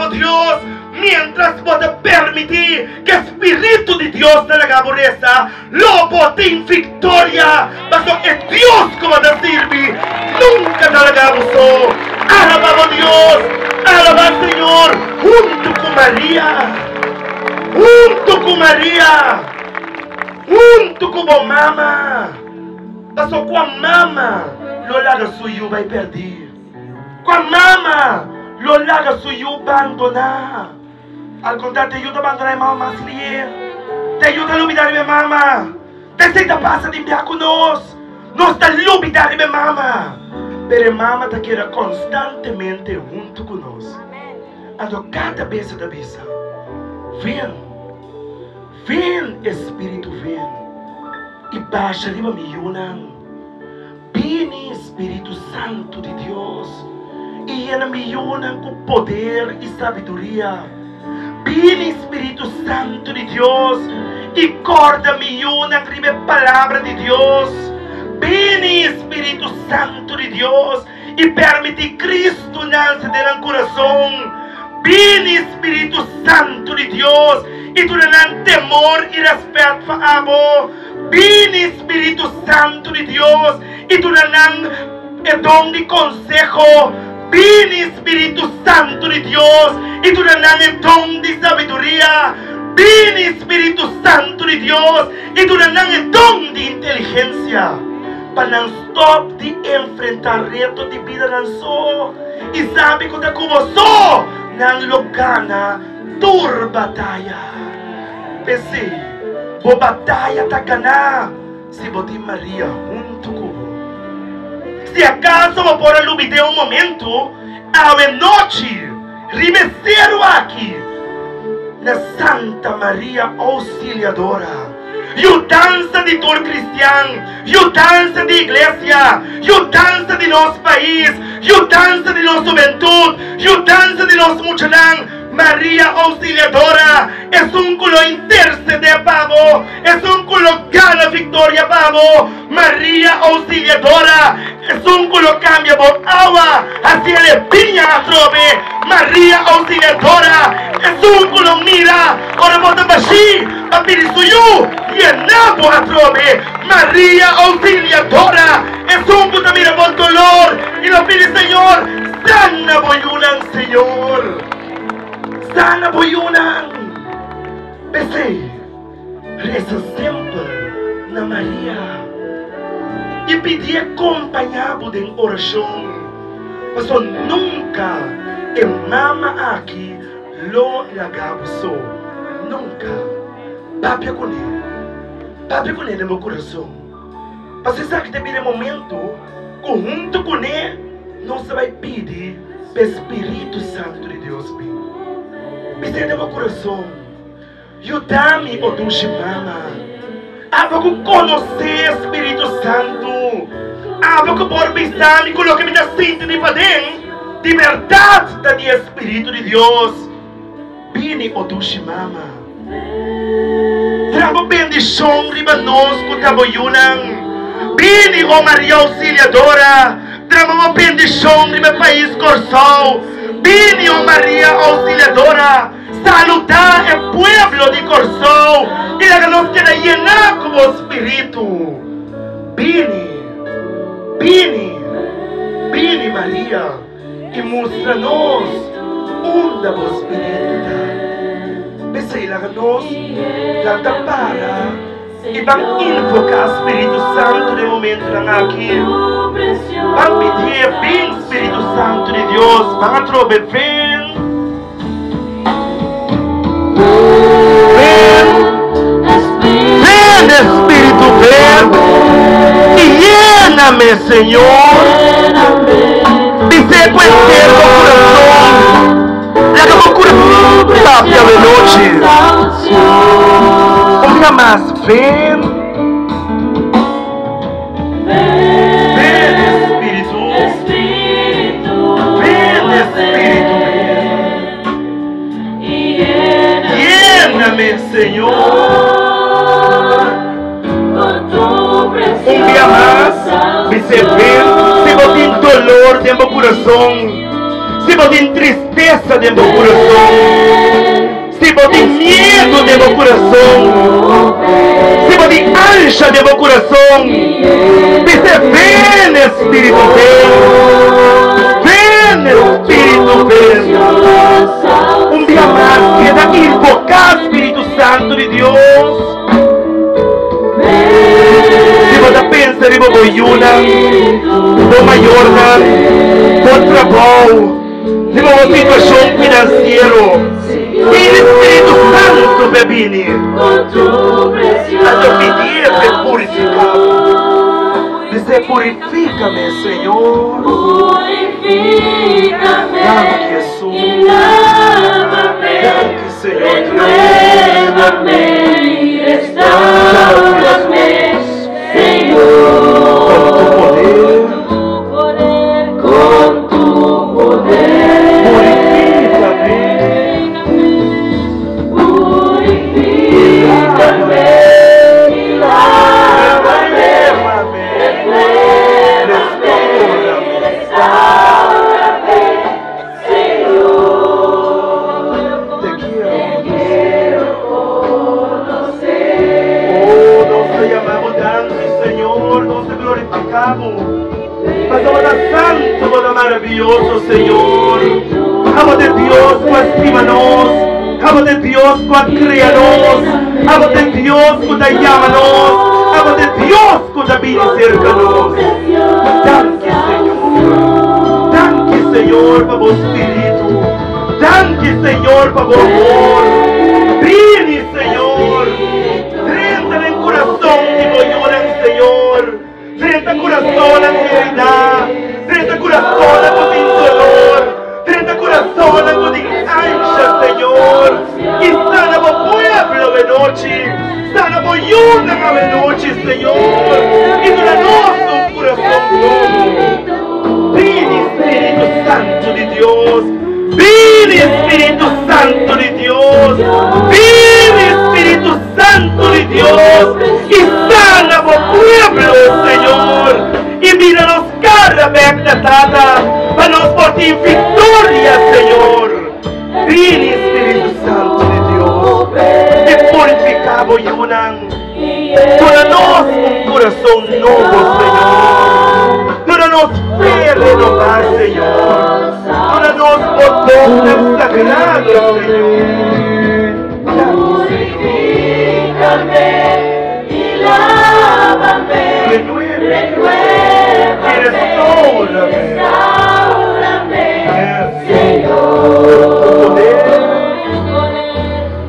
Alabá bo Dios! Miéntras bo ta permití ku e spiritu di Dios ta laga bo resa, lo bo tin viktoria, pasobra e Dios ku bo ta sirbi nunka ta laga bo so. Alabá bo Dios! Alabá Señor huntu ku Maria! Huntu ku Maria! Huntu ku bo mama! Pasobra kua mama lo laga su yu bai pèrdí? Kua mama lo laga su yu bandoná? Al kontra, te yu ta bandoná e mama mas lié. Te yu ta lubidá riba e mama. P'esei ta pasa tin bia ku nos. Nos ta lubidá riba e mama. Pero e mama ta keda konstantemente huntu ku nos. Anto kada bes e ta bisa, Ven, ven, Espíritu, ven i basha riba mi yunan. Bini, Spiritu Santu di Dios, i yena mi yunan ku poder i sabiduria. Bini, Spiritu Santu di Dios, i kòrda mi yunan riba e Palabra di Dios. Bini, Spiritu Santu di Dios, i pèrmití Kristu nanse den nan kurason. Bini, Spiritu Santu di Dios, i duna nan temor i rèspèt pa abo. Bini, Spiritu Santu di Dios, i duna nan e don di konseho. Bini, Spiritu Santu di Dios, i duna nan e don di sabiduria. Bini, Spiritu Santu di Dios, i duna nan e don di inteligensia, pa nan stòp di enfrentá reto di bida nan so i sabi ku ta ku bo so nan lo gana tur bataya. P'esei, bo bataya ta ganá si bo tin Maria huntu ku bo. Si akaso bo por a lubid'é un momentu, awe nochi, riba e seru aki, na Santa Maria Ousiliadora, yudansa di tur kristian, yudansa di iglesia, yudansa di nos pais, yudansa di nos hubentut, yudansa di nos muchanan, Maria Auxiliadora, esun ku lo intercedé pa bo, esun ku lo gana victoria pa bo. Maria Auxiliadora, esun ku lo cambia bo awa haciel e biña atrobe. Maria Auxiliadora, esun ku lo mira ora bo ta bashí pa pidi su yu yena bo atrobe. Maria Auxiliadora, esun ku ta mira bo dolor i lo pidi Señor, sana bo yunan, Señor. Sana bo yunan. P'esei, resa semper na Maria i pidié kompañá bo den orashon, pasobra nunka e mama aki lo laga bo so. Nunka. Papia kuné. Papia kuné den bo kurason. Pasobra esaki ta bira e momentu ku huntu kuné nos ta bai pidi pa e spiritu santu di Dios bin. Bis'é den bo kurason, Yuda mi, o dushi mama. Abo ku konosé e spiritu santu. Abo ku por bisa mi ku loke mi ta sinti di paden di bèrdat ta di e spiritu di Dios. Bini, o dushi mama. Traha bo bendishon riba nos ku ta bo yunan. Bini, o Maria Ousiliadora, drama bo bendishon riba e pais Kòrsou. Bini, o Maria Ousiliadora, saludá e pueblo di Kòrsou i laga nos keda yená ku bo spiritu. Bini, bini, bini, Maria. I mustra nos unda bo spiritu ta. P'esei laga nos lanta para i ban invoká Spiritu Santu den momentunan aki. Ban pidié, Bin, Spiritu Santu di Dios, ban atrobe, ven. Ven, ven, Espíritu, ven i yéname, Señor. Bis'é ku henter bo kurason, laga bo kurason papia awe nochi. Un bia mas, ven. Ven Espíritu, ven Espíritu, ven. Lléname, Señor. Un bia mas, mi se ven, si bo tin dolor den bo kurason, Si bo tin tristesa den bo kurason, si bo tin miedu den bo kurason, si bo tin ansha den bo kurason, bis'é, Ven, Espíritu, ven. Ven, Espíritu, ven. Un bia mas keda invoká Spiritu Santu di Dios. Si bo ta pensa riba bo yunan, bo mayornan, bo trabou, riba bo situashon finansiero, pidi Spiritu Santu p'e bini. Anto pidié p'e purifiká bo. Bis'é, Purifikame, Señor. Danki, Hesus. Danki, Señor Dios. Con tu poder, purifícame, renuévame, restaurame. Te quiero conocer. Oh, nos te llamamos danki, Señor, nos te glorificamos. Pasobra ta santo, bo ta maravilloso, Señor. Abo ta e Dios cu a stima nos, abo ta e Dios cu a crea nos, abo ta e Dios cu ta yama nos, abo ta e Dios cu ta bini cerca nos. Danki, Señor. Danki, Señor, pa bo Spiritu. Danki, Señor, pa bo amor. Bini, Señor. Drenta den kurason di bo yunan, Señor. Drenta kurasonnan heridá. Drenta kurasonnan ku tin dolor. Drenta kurasonnan ku tin ansha, Señor. I sana bo pueblo awenochi. Sana bo yunan awenochi, Señor. I duna nos un kurason nobo. Bini, Spiritu Santu di Dios. Bini, Spiritu Santu di Dios. Bini, Spiritu Santu di Dios. I sana bo pueblo, Señor. I bira nos kara bek na Tata, pa nos por tin viktoria, Señor. Bini, Spiritu Santu di Dios, i purifiká bo yunan. Duna nos un kurason nobo, Señor. Duna nos fe renobá, Señor. Duna nos bo donnan sagrado, Señor. Danki, Señor. Renuévame i restaurame. Yes.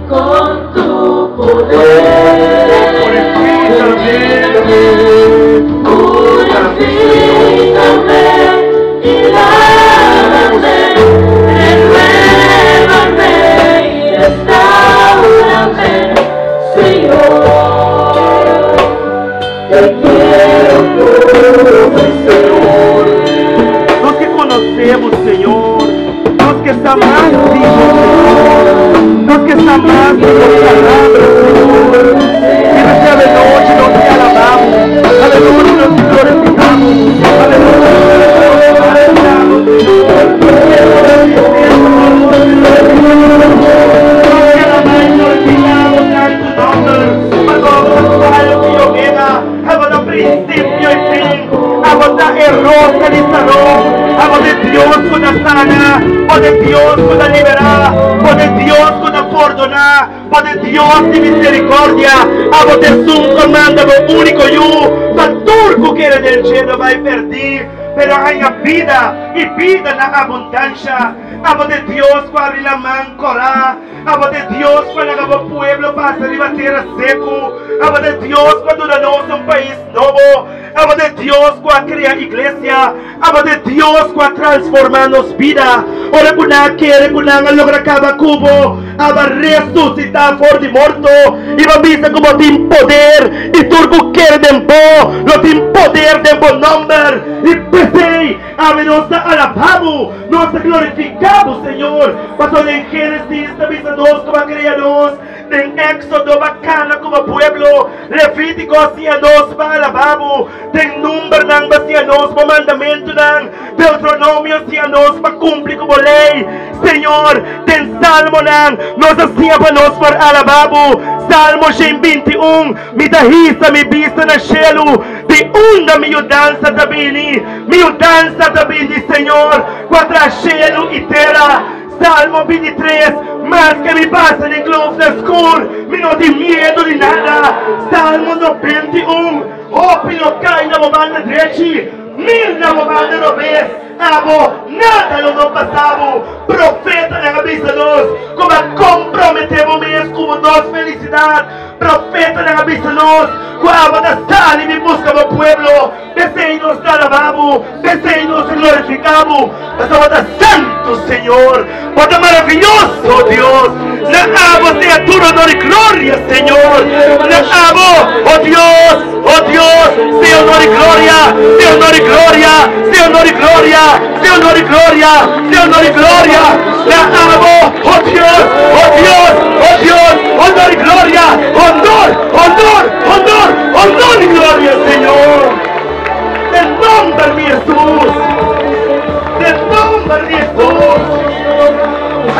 Con tu poder. Purifícame. Purifícame y lávame, renuévame y restaurame, Señor. Te quiero conocer. Nos ke konose bo, Señor. Nos ke sa mas di bo, Señor. Nos ke sa mas di bo palabra, Señor. I p'esei avenochi nos te alabamos, avenochi nos te glorificamos, avenochi nos te exaltamos, Señor. Nos te alabá i glorificá bo santu nomber, pasobra bo ta Alfa i Omega, abo ta prinsipio i fin. Abo ta e rosa di Saron, abo ta e Dios ku ta sana, bo ta e Dios ku ta liberá, bo ta e Dios ku ta pordoná, bo ta e Dios di miserikordia, abo ta esun ku a manda bo úniko Yu pa tur ku kere den dje no bai pèrdí, pero haña bida i bida na abundansha. Abo ta e Dios ku a abri laman kòrá. Abo ta e Dios ku a laga bo pueblo pasa riba tera seku. Abo ta e Dios ku a duna nos un pais nobo. Abo ta e Dios ku a krea iglesia. Abo ta e Dios ku a transformá nos bida. Ora ku nan a kere ku nan a logra kaba ku bo, abo a resusitá for di morto i bo a bisa ku bo tin poder i tur ku kere den bo lo tin poder den bo nòmber. I p'esei awe nos ta alabá bo. Nos ta glorifiká bo, Señor, pasobra den Génesis ta bisa nos ku bo a krea nos. Den Éxodo bo a kana ku bo pueblo. Levítico a siña nos pa alabá bo. Den Numbernan bo a siña nos bo mandamentunan. Deuteronomio a siña nos pa kumpli ku bo lei. Señor, den Salmonan nos a siña pa nos por alabá bo. Salmo 121, Mi ta hisa mi bista na shelu, di unda mi yudansa ta bini? Mi yudansa ta bini di Señor, ku a traha shelu i tera. Salmo 23, Maske mi pasa den kloofnan skur, mi no tin miedu di nada. Salmo 91, Hopi lo kai na bo banda drechi, mil na bo banda robes, abo nada lo no pasa bo. Profetanan a bisa nos ku bo a komprometé bo mes ku bo nos felisidat. Profetanan a bisa nos ku abo ta sali bin buska bo pueblo. P'esei nos ta alabá bo, p'esei nos ta glorifiká bo, pasobra bo ta santu, Señor. Bo ta maravioso, Dios. Na abo sea tur honor i gloria, Señor. Na abo, o Dios, o Dios, sea honor i gloria, sea honor i gloria, sea honor i gloria, sea honor i gloria, sea honor i gloria. Na abo, o Dios, o Dios, o Dios, honor i gloria, honor, honor, honor, honor i gloria, Señor. Den nomber di Hesus, den nomber di Hesus.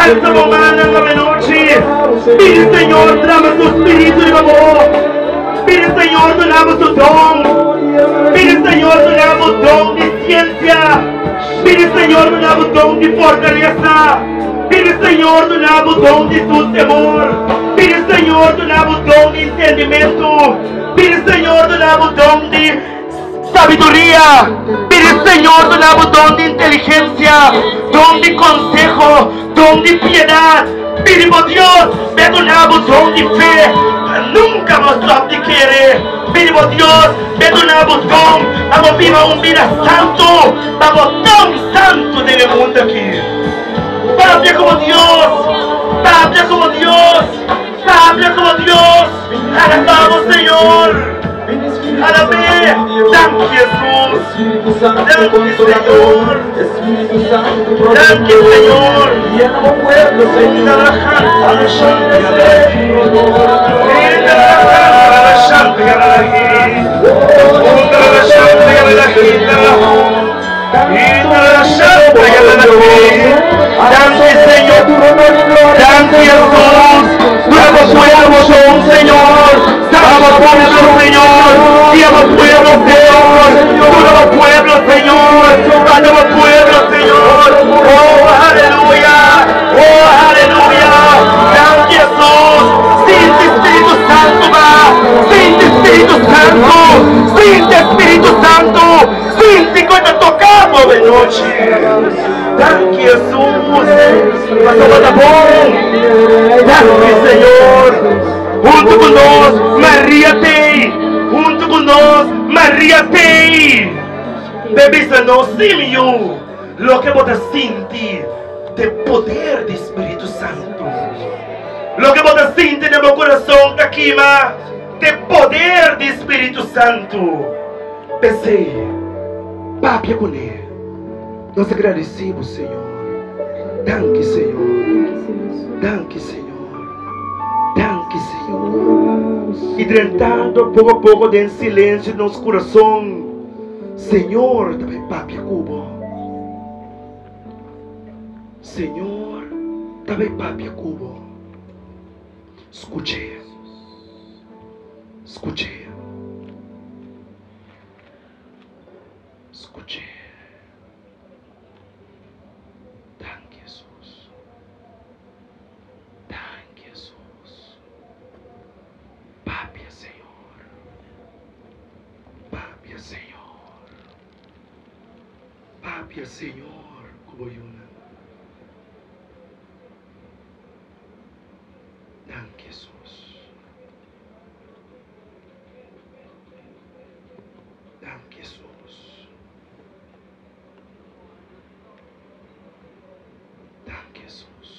Alza bo mannan avenochi, pidi Señor drama su Spiritu riba bo. Pidi Señor duna bo su don. Pidi Señor duna bo don di siensia. Pidi Señor duna bo don di fortalesa. Pidi Señor duna bo don di su temor. Pidi Señor duna bo don di entendimentu. Pidi Señor duna bo don di sabiduria. Pidi Señor duna bo don di inteligensia, don di konseho, don di piedat. Pidi bo Dios p'e duna bo don di fe, pa nunka bo stòp di kere. Pidi bo Dios p'e duna bo don pa bo biba un bida santu, pa bo ta un santu den e mundu aki. Papia ku bo Dios, papia ku bo Dios, papia ku bo Dios. Alabá bo Señor, alab'é. Danki Hesus, danki Señor, danki Señor. Danki Señor, danki Hesus, duna bo pueblo bo don Señor, salba bo pueblo Señor, guia bo pueblo Señor, duna bo pueblo Señor, manda bo pueblo Señor, oh aleluya, oh aleluya, danki Hesus, sinti Spiritu Santu ba, sinti Spiritu Santu, sinti Spiritu Santu. Sinti ku e ta toka bo e nochi. Danki Hesus, pasobra bo ta bon. Danki Señor. Huntu ku nos Maria t'ei. Huntu ku nos Maria t'ei. P'e bisa nos, Sí, mi yu, loke bo ta sinti t'e poder di Spiritu Santu. Loke bo ta sinti den bo kurason ta kima t'e poder di Spiritu Santu. P'esei, papia kuné. Nos ta gradisí bo, Señor. Danki, Señor. Danki, Señor. Danki, Señor. I drentando poko poko den silensio di nos kurason, Señor ta bai papia ku bo. Señor ta bai papia ku bo. Skuch'é. Skuch'é. Skuch'é. Danki Hesus. Danki Hesus. Papia Señor. Papia Señor. Papia Señor ku bo yunan. Danki Hesus. Danki Hesus. Danki Hesus.